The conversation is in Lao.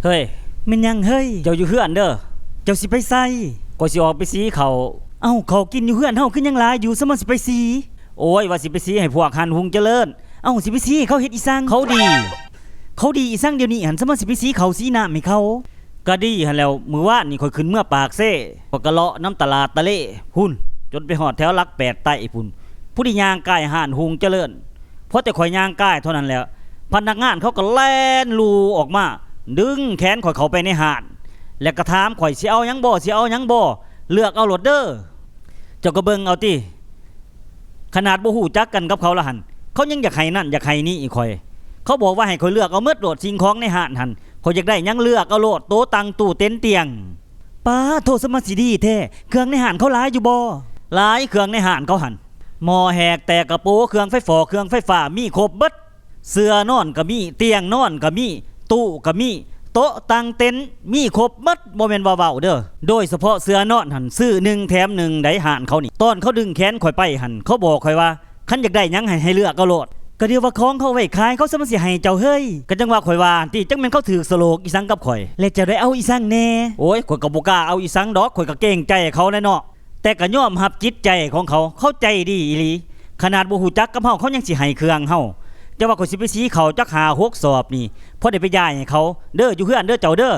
ເຮີ້ຍ ແມ່ນຫຍັງເຮີ້ຍ? ເຈົ້າຢູ່ເຮືອນເດີ. ເຈົ້າຊິໄປໃສ? ຂ້ອຍຊິອອກໄປສີເຂົ້າ. ເອົ້າ ເຂົ້າກິນຢູ່ເຮືອນເຮົາຄືຍັງຫຼາຍຢູ່ ສະມາຊິໄປສີ? ໂອ້ຍ ວ່າຊິໄປສີໃຫ້ພວກຮ້ານຮຸ່ງຈະເລີນ. ເອົ້າ ຊິໄປສີໃຫ້ເຂົາເຮັດອີ່ສັງ? ເຂົາດີ. ເຂົາດີອີ່ສັງດຽວນີ້ຫັ້ນ ສະມາຊິໄປສີເຂົ້າສີນ້ຳໃຫ້ເຂົາ? ກະດີຫັ້ນແຫຼ້ວ. ມື້ວານນີ້ຂ້ອຍຂຶ້ນເມືອປາກເຊ ຂ້ອຍກະເລາະນຳຕະຫຼາດຕະເລພຸ້ນ ຈົນໄປຮອດແຖວຫຼັກແປດໃຕ້ພຸ້ນ ຜູ້ທີ່ຍ່າງກາຍຮ້ານຮຸ່ງຈະເລີນ. ພໍແຕ່ຂ້ອຍຍ່າງກາຍເທົ່ານັ້ນແຫຼ້ວ ພະນັກງານເຂົາກໍແລ່ນລູ່ອອກມາ ດຶງແຂນຂ້ອຍເຂົ້າໄປໃນຮ້ານ ແລ້ວກໍຖາມຂ້ອຍ ຊິເອົາຫຍັງບໍ່? ຊິເອົາຫຍັງບໍ່? ເລືອກເອົາໂລດເດີ. ເຈົ້າກໍເບິ່ງເອົາຕິ ຂະໜາດບໍ່ຮູ້ຈັກກັນກັບເຂົາລະຫັ້ນ ເຂົາຍັງຢາກໃຫ້ນັ້ນຢາກໃຫ້ນີ້ອີກຂ້ອຍ. ເຂົາບອກວ່າໃຫ້ຂ້ອຍເລືອກເອົາໝົດໂລດ ສິ່ງຂອງໃນຮ້ານຫັ້ນ ຂ້ອຍຢາກໄດ້ຫຍັງເລືອກເອົາໂລດ ໂຕຕັ່ງ ຕູ້ ເຕັນ ຕຽງ. ປາໂທ ສະມາຊິດີແທ້ ເຄື່ອງໃນຮ້ານເຂົາຫຼາຍຢູ່ບໍ່? ຫຼາຍ ເຄື່ອງໃນຮ້ານເຂົາຫັ້ນ ໝໍ້ແຫກແຕກກະໂປ ເຄື່ອງໄຟຟ້ໍ ເຄື່ອງໄຟຟ້າ ມີຄົບເບິດ. ເສື່ອນອນກໍມີ ຕຽງນອນກໍມີ ຕູ້ກໍມີ ໂຕະຕັ່ງ ເຕັນ ມີຄົບໝົດ ບໍ່ແມ່ນວ່າເວົ້າເດີ. ໂດຍສະເພາະເສື່ອນອນຫັ້ນ ຊື້ໜຶ່ງແຖມໜຶ່ງໃດ ຮ້ານເຂົານີ້. ຕອນເຂົາດຶງແຂນຂ້ອຍໄປຫັ້ນ ເຂົາບອກຂ້ອຍວ່າ ຄັນຢາກໄດ້ຫຍັງໃຫ້ ໃຫ້ເລືອກເອົາໂລດ. ກໍດຽວວ່າຂອງເຂົາໄວ້ຂາຍ ເຂົາສະມາຊິໃຫ້ເຈົ້າເຮີ້ຍ. ກໍຈັ່ງວ່າຂ້ອຍວ່າຫັ້ນຕິ ຈັກແມ່ນເຂົາຖືກສະໂຫຼກອີ່ສັງກັບຂ້ອຍ. ແລ້ວເຈົ້າໄດ້ເອົາອີ່ສັງແດ່? ໂອ້ຍ ຂ້ອຍກໍບໍ່ກ້າເອົາອີ່ສັງດອກ ຂ້ອຍກໍເກງໃຈເຂົາແຫຼະເນາະ. ແຕ່ກໍຍອມຮັບຈິດໃຈຂອງເຂົາ ເຂົາໃຈດີອີ່ຫຼີ. ຂະໜາດບໍ່ຮູ້ຈັກກັບເຮົາ ເຂົາຍັງຊິໃຫ້ເຄື່ອງເຮົາ. ແຕ່ວ່າຂ້ອຍຊິໄປສີເຂົ້າຈັກຫ້າຫົກສອບນີ້ ພໍໄດ້ໄປຢາຍໃຫ້ເຂົາເດີ ຢູ່ເຮືອນເດີເຈົ້າເດີ.